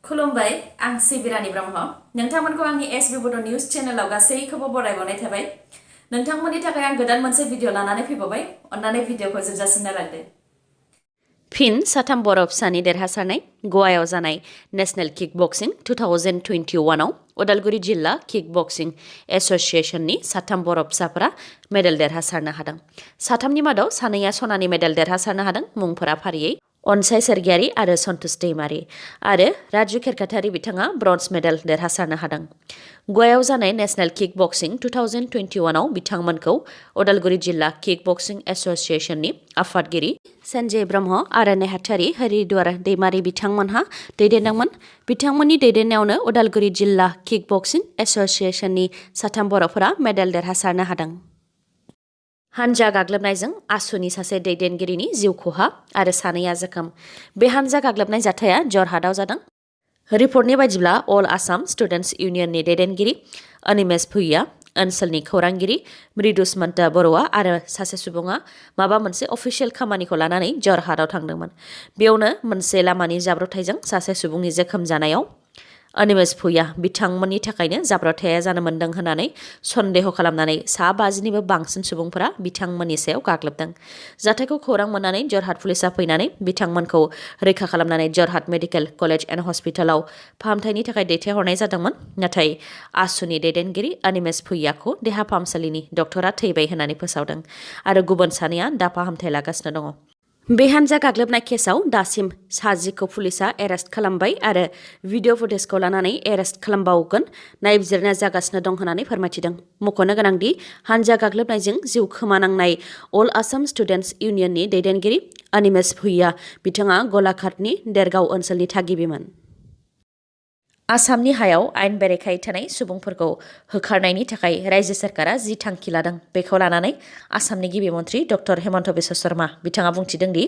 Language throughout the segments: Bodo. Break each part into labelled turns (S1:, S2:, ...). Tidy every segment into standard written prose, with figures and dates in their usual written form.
S1: खुलुमबाय आं सिबिरानि ब्रह्म नोंथांमोनखौ आंनि sbbodonews चेनेलाव गासैखौबो बरायबावनाय थाबाय नोंथांमोननि थाखाय आं गोदान मोनसे भिडिअ लानानै फैबावबाय अन्नानै भिडिअखौ जोबजासिम नायलांदो फिन साथाम बर' फिसानि देरहासारनाय गवायाव जानाय नेशनेल किक बक्सिं 2021 आव उदालगुरि जिल्ला किक बक्सिं एसोसिएशननि साथाम बर' फिसाफोरा मेडेल देरहासारनो हादों साथामनि मादाव सानैया सनानि मेडेल देरहासारनो हादों मुंफोरा फारियै अनसाय सोरगियारि आरो सन्तोष दैमारि आरो राजु खेरखातारि बिथाङा ब्रन्ज मेडेल देरहासारनो हादों गवायाव जानाय नेशनेल किक बक्सिं 2021 आव बिथांमोनखौ उदालगुरि जिल्ला किक बक्सिं एसोसिएशननि आफादगिरि सन्जय ब्रह्म आरो नेहाथारि हरिद्वार दैमारि बिथांमोनहा दैदेनदोंमोन बिथांमोननि दैदेननायावनो उदालगुरि जिल्ला किक बक्सिं एसोसिएशननि साथाम बर'फोरा मेडेल देरहासारनो हादों हानजा गाग्लोबनायजों आसुनि सासे दैदेनगिरिनि जिउ खहा आरो सानैया जोखोम बे हानजा गाग्लोबनाय जाथाया जरहाटआव जादों रिपर्टनि बायदिब्ला अल आसाम स्टुडेन्टस इउनियननि दैदेनगिरि अनिमेश भुइया ओनसोलनि खौरांगिरि मृदुस्मन्त बर'आ आरो सासे सुबुङा माबा मोनसे अफिसियेल खामानिखौ लानानै जरहाटआव थांदोंमोन बेयावनो मोनसे लामानि जाब्रबथायजों सासे सुबुंनि जोखोम जानायाव अनिमेश भुइया बिथांमोननि थाखायनो जाब्रबथाया जानो मोन्दों होननानै सन्देह खालामनानै 50निबो बांसिन सुबुंफोरा बिथांमोननि सायाव गाग्लोबदों जाथायखौ खौरां मोननानै जरहाट पुलिसा फैनानै बिथांमोनखौ रैखा खालामनानै जरहाट मेडिकेल कलेज एन्ड हस्पिटालाव फाहामथायनि थाखाय दैथायहरनाय जादोंमोन नाथाय आसुनि दैदेनगिरि अनिमेश भुइयाखौ देहा फाहामसालिनि डक्टरा थैबाय होननानै फोसावदों आरो गुबुन सानैया दा फाहामथाय लागासिनो दङ बे हानजा गाग्लोबनाय केसआव दासिम 60खौ पुलिसा एरेस्ट खालामबाय आरो भिडिअ फुटेजखौ लानानै एरेस्ट खालामबावगोन नायबिजिरनाया जागासिनो दं होननानै फोरमायथिदों मख'नो गोनांदि हानजा गाग्लोबनायजों जिउ खोमानांनाय अल आसाम स्टुडेन्टस इउनियननि दैदेनगिरि अनिमेश भुइया बिथाङा गलाघाटनि देरगाव ओनसोलनि थागिबिमोन आसामनि हायाव आयेन बेरेखायै थानाय सुबुंफोरखौ होखारनायनि थाखाय रायजो सोरखारा जि थांखि लादों बेखौ लानानै आसामनि गिबि मन्थ्रि डक्टर हेमन्त बिश्व शर्मा बिथाङा बुंथिदों दि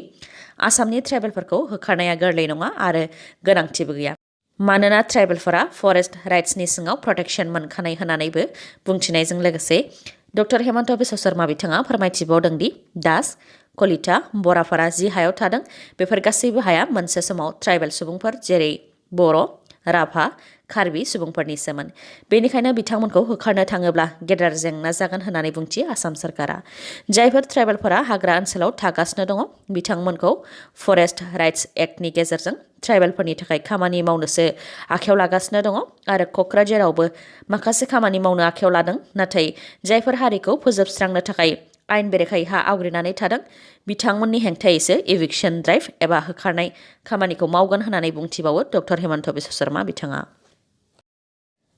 S1: आसामनि ट्राइबेलफोरखौ होखारनाया गोरलै नङा आरो गोनांथिबो गैया मानोना ट्राइबेलफोरा फरेस्ट राइट्सनि सिङाव प्रटेक्शन मोनखानाय होननानैबो बुंथिनायजों लोगोसे डक्टर हेमन्त बिश्व शर्मा बिथाङा फोरमायथिबावदों दि दास कलिता बराफोरा जि हायाव थादों बेफोर गासैबो हाया मोनसे समाव ट्राइबेल सुबुंफोर जेरै बर' राभा कार्बि सुबुंफोरनिसोमोन बेनिखायनो बिथांमोनखौ होखारनो थाङोब्ला गेदेर जेंना जागोन होननानै बुंथियो आसाम सरकारा जायफोर ट्राइबेलफोरा हाग्रा ओनसोलाव थागासिनो दङ बिथांमोनखौ फरेस्ट राइट्स एक्टनि गेजेरजों ट्राइबेलफोरनि थाखाय खामानि मावनोसो आखायाव लागासिनो दङ आरो क'क्राझारावबो माखासे खामानि मावनो आखायाव लादों नाथाय जायफोर हारिखौ फोजोबस्रांनो थाखाय आयेन बेरेखायै हा आवग्रिनानै थादों बिथांमोननि हेंथायैसो इभिक्सन ड्राइभ एबा होखारनाय खामानिखौ मावगोन होननानै बुंथिबावो डक्टर हेमन्त बिश्व शर्मा बिथाङा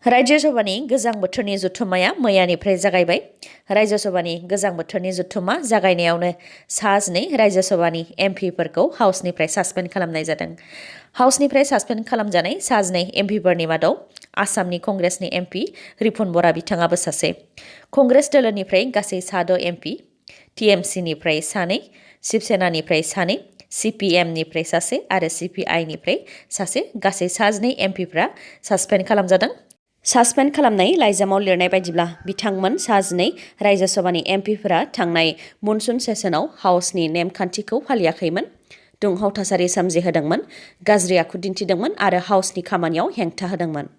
S1: राज्यो सभानि गोजां बोथोरनि जथुम्माया मैयानिफ्राय जागायबाय राज्यो सभानि गोजां बोथोरनि जथुम्मा जागायनायावनो 12 राज्यो सभानि एमपिफोरखौ हाउसनिफ्राय सासपेन्ड खालामनाय जादों हाउसनिफ्राय सासपेन्ड खालामजानाय 12 एमपिफोरनि मादाव आसामनि कंग्रेसनि एमपि रिपुन बरा बिथाङाबो सासे कंग्रेस दोलोनिफ्राय गासै 6 एमपि टिएमसिनिफ्राय 2 शिवसेनानिफ्राय 2 सिपिएमनिफ्राय सासे आरो सिपिआइनिफ्राय सासे गासै 12 एमपिफ्रा सासपेन्ड खालामजादों सासपेन्ड खालामनाय लाइजामाव लिरनाय बायदिब्ला बिथांमोन 12 राज्यो सभानि एमपिफोरा थांनाय मनसुन सेसनाव हाउसनि नेमखान्थिखौ फालियाखैमोन दुंहाव थासारि सोमजिहोदोंमोन गाज्रि आखु दिन्थिदोंमोन आरो हाउसनि खामानियाव हेंथा होदोंमोन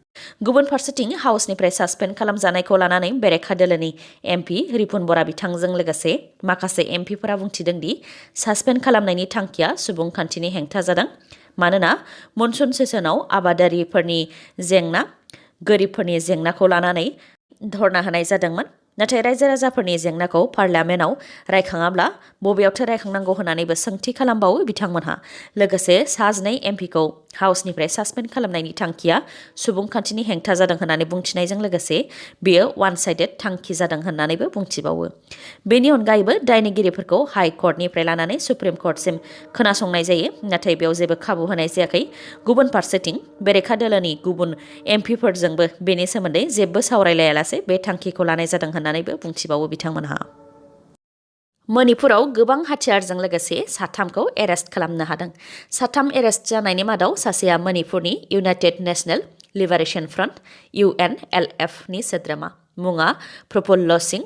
S1: गुबुन फारसेथिं हाउसनिफ्राय सासपेन्ड खालामजानायखौ लानानै बेरेखा दोलोनि एमपि रिपुन बरा बिथांजों लोगोसे माखासे एमपिफोरा बुंथिदों दि सासपेन्ड खालामनायनि थांखिया सुबुंखान्थिनि हेंथा जादों मानोना मनसुन सेसनाव आबादारिफोरनि जेंना गोरिबफोरनि जेंनाखौ लानानै धरना होनाय जादोंमोन नाथाय रायजो राजाफोरनि जेंनाखौ पार्लियामेन्टआव रायखाङाब्ला बबेयावथो रायखांनांगौ होननानैबो सोंथि खालामबावो बिथांमोनहा लोगोसे 12 एमपिखौ हाउसनिफ्राय सासपेन्ड खालामनायनि थांखिया सुबुंखान्थिनि हेंथा जादों होननानै बुंथिनायजों लोगोसे बेयो वान साइडेड थांखि जादों होननानैबो बुंथिबावो बेनि अनगायैबो दायनिगिरिफोरखौ हाइ कर्टनिफ्राय लानानै सुप्रिम कर्टसिम खोनासंनाय जायो नाथाय बेयाव जेबो खाबु होनाय जायाखै गुबुन फारसेथिं बेरेखा दोलोनि गुबुन एमपिफोरजोंबो बेनि सोमोन्दै जेबो सावरायलायालासे बे थांखिखौ लानाय जादों होननानैबो बुंथिबावो बिथांमोनहा मणिपुराव गोबां हाथियारजों लोगोसे 3खौ एरेस्ट खालामनो हादों 3 एरेस्ट जानायनि मादाव सासेया मणिपुरनि United national liberation front UNLF नि सोद्रोमा मुङा प्रफुल्ल सिंह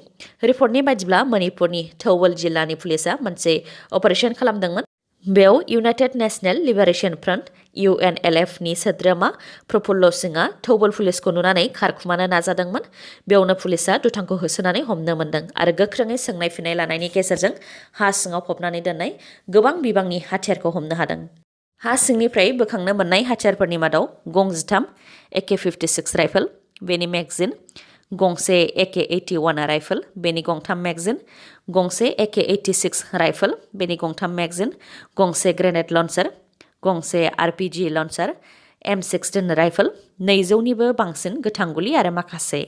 S1: रिपर्टनि बायदिब्ला मणिपुरनि थौबल जिल्लानि पुलिसा मोनसे अपारेशन खालामदोंमोन बेयाव United national liberation front UNLF नि सोद्रोमा प्रफुल्ल सिंहआ थौबल पुलिसखौ नुनानै खारखुमानो नाजादोंमोन। बेयावनो पुलिसआ दुथांखौ होसोनानै हमनो मोन्दों आरो गोख्रोङै सोंनाय फिननाय लानायनि गेजेरजों हा सिङाव फबनानै दोननाय गोबां बिबांनि हाथियारखौ हमनो हादों। हा सिंनिफ्राय बोखांनो मोननाय हाथियारफोरनि मादाव गं 13 AK-56 राइफल, बेनि मेगजिन, गंसे AK-81 राइफल, बेनि गंथाम मेगजिन, गंसे AK-86 राइफल, बेनि गंथाम मेगजिन, गंसे ग्रेनेड लन्चार, गंसे RPG लन्चार, M16 राइफल, 200निबो बांसिन गोथां गुलि आरो माखासे।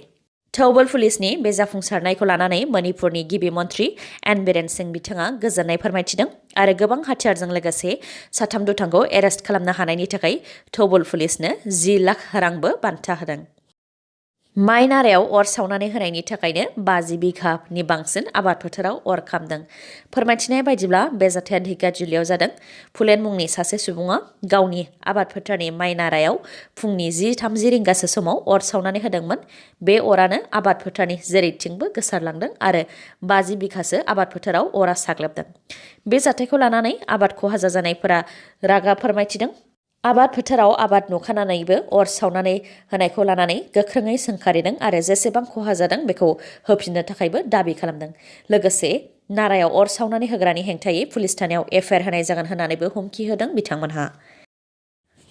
S1: थौबल पुलिसनि बे जाफुंसारनायखौ लानानै मणिपुरनि गिबि मन्थ्रि एन बीरेन सिंह बिथाङा गोजोननाय फोरमायथिदों आरो गोबां हाथियारजों लोगोसे 3 दुथांखौ एरेस्ट खालामनो हानायनि थाखाय थौबल पुलिसनो 10 लाख रांबो बान्था होदों। माइ नारायाव अर सावनानै होनायनि थाखायनो 50 बिघानि बांसिन आबाद फोथाराव अर खामदों। फोरमायथिनाय बायदिब्ला बे जाथाया ढेकियाजुलियाव जादों। फुलेन मुंनि सासे सुबुङा गावनि आबाद फोथारनि माइ नारायाव फुंनि 10:30 रिंगासो समाव अर सावनानै होदोंमोन। बे अरानो आबाद फोथारनि जेरैथिंबो गोसारलांदों आरो 50 बिघासो आबाद फोथाराव अरा साग्लोबदों। बे जाथायखौ लानानै आबाद खहा जाजानायफोरा रागा फोरमायथिदों। आबाद फोथाराव आबाद नुखानानैबो अर सावनानै होनायखौ लानानै गोख्रोङै सोंखारिदों आरो जेसेबां खहा जादों बेखौ होफिननो थाखायबो दाबि खालामदों। लोगोसे नारायाव अर सावनानै होग्रानि हेंथायै पुलिस थानायाव एफआइआर होनाय जागोन होननानैबो हुमखि होदों बिथांमोनहा।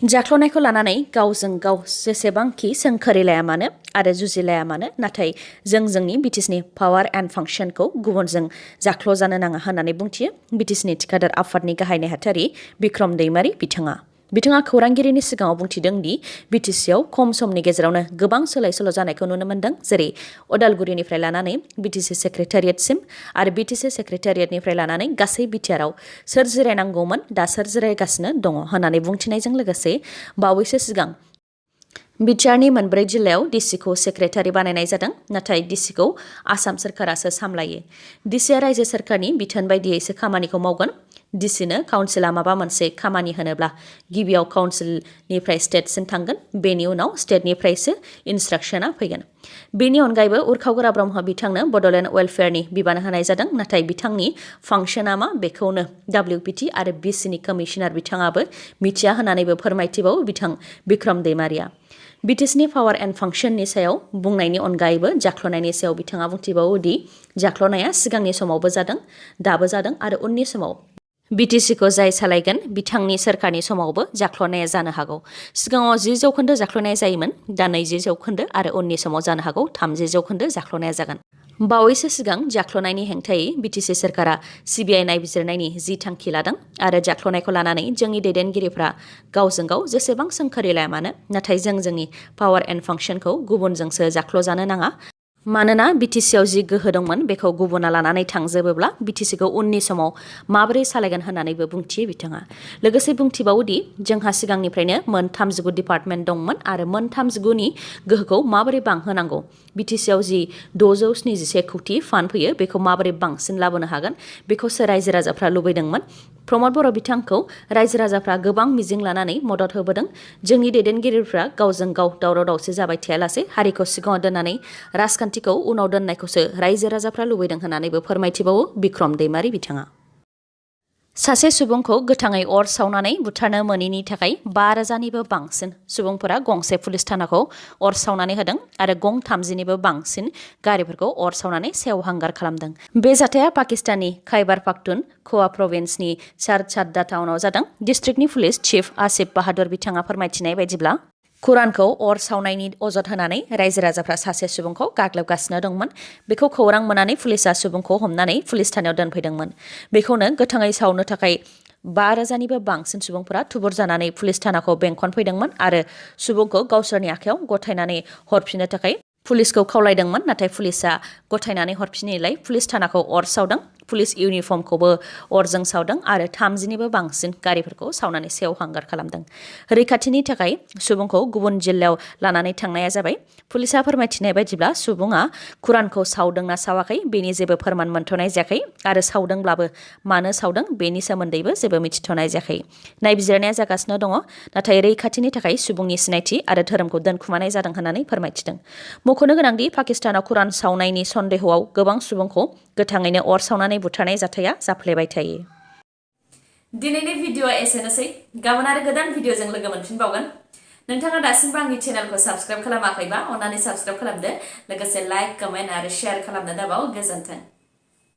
S1: जाख्ल'नायखौ लानानै गावजों गाव जेसेबांखि सोंखारिलाया मानो आरो जुजिलाया मानो, नाथाय जों जोंनि BTCनि पावार एन्ड फांसनखौ गुबुनजों जाख्ल'जानो नाङा होननानै बुंथियो BTCनि थिखादार आफादनि गाहाय नेहाथारि बिक्रम दैमारि बिथाङा खौरांगिरिनि सिगाङाव बुंथिदों दि BTCआव खम समनि गेजेरावनो गोबां सोलाय-सोल' जानायखौ नुनो मोन्दों, जेरै अदालगुरिनिफ्राय लानानै BTC सेक्रेटारियेटसिम आरो BTC सेक्रेटारियेटनिफ्राय लानानै गासै बिटिआरआव सोर जिरायनांगौमोन दा सोर जिरायगासिनो दङ होननानै बुंथिनायजों लोगोसे बावैसो सिगां बिटिआरनि 4 जिल्लायाव DCखौ सेक्रेटारि बानायनाय जादों, नाथाय DCखौ आसाम सोरखारासो सामलायो। DCआ रायजो सोरखारनि बिथोन बायदियैसो खामानिखौ मावगोन। DCनो काउन्सिलआ माबा मोनसे खामानि होनोब्ला गिबियाव काउन्सिलनिफ्राय स्टेटसिम थांगोन, बेनि उनाव स्टेटनिफ्रायसो इन्सट्राक्शना फैगोन। बेनि अनगायैबो उरखावगोरा ब्रह्म बिथांनो बड'लेण्ड वेलफेयारनि बिबान होनाय जादों, नाथाय बिथांनि फांसना मा बेखौनो WPT आरो BCनि कमिशनार बिथाङाबो मिथिया होननानैबो फोरमायथिबावो बिथां बिक्रम दैमारिया। BTCनि पावार एन्ड फांसननि सायाव बुंनायनि अनगायैबो जाख्ल'नायनि सायाव बिथाङा बुंथिबावो दि जाख्ल'नाया सिगांनि समावबो जादों, दाबो जादों आरो उननि समाव BTCखौ जाय सालायगोन बिथांनि सोरखारनि समावबो जाख्ल'नाया जानो हागौ। सिगाङाव 10% जाख्ल'नाय जायोमोन, दा 20% आरो उननि समाव जानो हागौ 30% जाख्ल'नाया जागोन। बावैसो सिगां जाख्ल'नायनि हेंथायै BTC सोरखारा CBI नायबिजिरनायनि 10 थांखि लादों आरो जाख्ल'नायखौ लानानै जोंनि दैदेनगिरिफ्रा गावजों गाव जेसेबां सोंखारिलाया मानो, नाथाय जों जोंनि पावार एन्ड फांसनखौ गुबुनजोंसो जाख्ल'जानो नाङा। मानोना BTCआव जि गोहो दंमोन बेखौ गुबुना लानानै थांजोबोब्ला BTCखौ उननि समाव माबोरै सालायगोन होननानैबो बुंथियो बिथाङा। लोगोसे बुंथिबावोदि जोंहा सिगांनिफ्रायनो मोन 39 डिपार्टमेन्ट दंमोन आरो मोन 39नि गोहोखौ माबोरै बांहोनांगौ, BTCआव जि 671 कौटि फान्ड फैयो बेखौ माबोरै बांसिन लाबोनो हागोन बेखौसो रायजो राजाफ्रा लुबैदोंमोन। प्रमद बर' बिथांखौ रायजो राजाफ्रा गोबां मिजिं लानानै मदद होबोदों। जोंनि दैदेनगिरिफ्रा गावजों गाव दावराव दावसि जाबाय थायालासे हारिखौ सिगाङाव दोननानै राजखान्थिखौ उनाव दोननायखौसो रायजो राजाफ्रा लुबैदों होननानैबो फोरमायथिबावो बिक्रम दैमारि बिथाङा। सासे सुबुंखौ गोथाङै अर सावनानै बुथारनो मोनैनि थाखाय 5,000निबो बांसिन सुबुंफोरा गंसे पुलिस थानाखौ अर सावनानै होदों आरो गं 30निबो बांसिन गारिफोरखौ अर सावनानै सेवहांगार खालामदों। बे जाथाया पाकिस्ताननि खैबर पख्तुनख्वा प्रभिन्सनि चारचाड्डा टाउनाव जादों। डिस्ट्रिक्टनि पुलिस चिफ आसिफ बाहादुर बिथाङा फोरमायथिनाय बायदिब्ला खुरानखौ अर सावनायनि अजद होनानै रायजो राजाफ्रा सासे सुबुंखौ गाग्लोबगासिनो दंमोन। बेखौ खौरां मोननानै पुलिसआ सुबुंखौ हमनानै पुलिस थानायाव दोनफैदोंमोन। बेखौनो गोथाङै सावनो थाखाय 5,000निबो बांसिन सुबुंफोरा थुबुर जानानै पुलिस थानाखौ बेंखनफैदोंमोन आरो सुबुंखौ गावसोरनि आखायाव गथायनानै हरफिननो थाखाय पुलिसखौ खावलायदोंमोन, नाथाय पुलिसआ गथायनानै हरफिनैलाय पुलिस थानाखौ अर सावदों। पुलिस इउनिफर्मखौबो अरजों सावदों आरो 30निबो बांसिन गारिफोरखौ सावनानै सेवहांगार खालामदों। रैखाथिनि थाखाय सुबुंखौ गुबुन जिल्लायाव लानानै थांनाया जाबाय। पुलिसआ फोरमायथिनाय बायदिब्ला सुबुङा खुरानखौ सावदोंना सावाखै बेनि जेबो फोरमान मोनथ'नाय जायाखै आरो सावदोंब्लाबो मानो सावदों बेनि सोमोन्दैबो जेबो मिथिथ'नाय जायाखै। नायबिजिरनाया जागासिनो दङ, नाथाय रैखाथिनि थाखाय सुबुंनि सिनायथि आरो धोरोमखौ दोनखुमानाय जादों होननानै फोरमायथिदों। मख'नो गोनांदि पाकिस्तानाव खुरान सावनायनि सन्देहआव गोबां सुबुंखौ गोथाङैनो अर सावनानै बुथारनाय जाथाया जाफ्लेबाय थायो। दिनैनि भिडिअआ एसेनोसै गाबोन आरो गोदान भिडिअजों लोगो मोनफिनबावगोन नोंथाङा दासिमबो आंनि चेनेलखौ साबस्क्राइब खालामाखैबा अन्नानै साबस्क्राइब खालामदो लोगोसे लाइक कमेन्ट आरो शेयार खालामनो दाबाव गोजोन्थों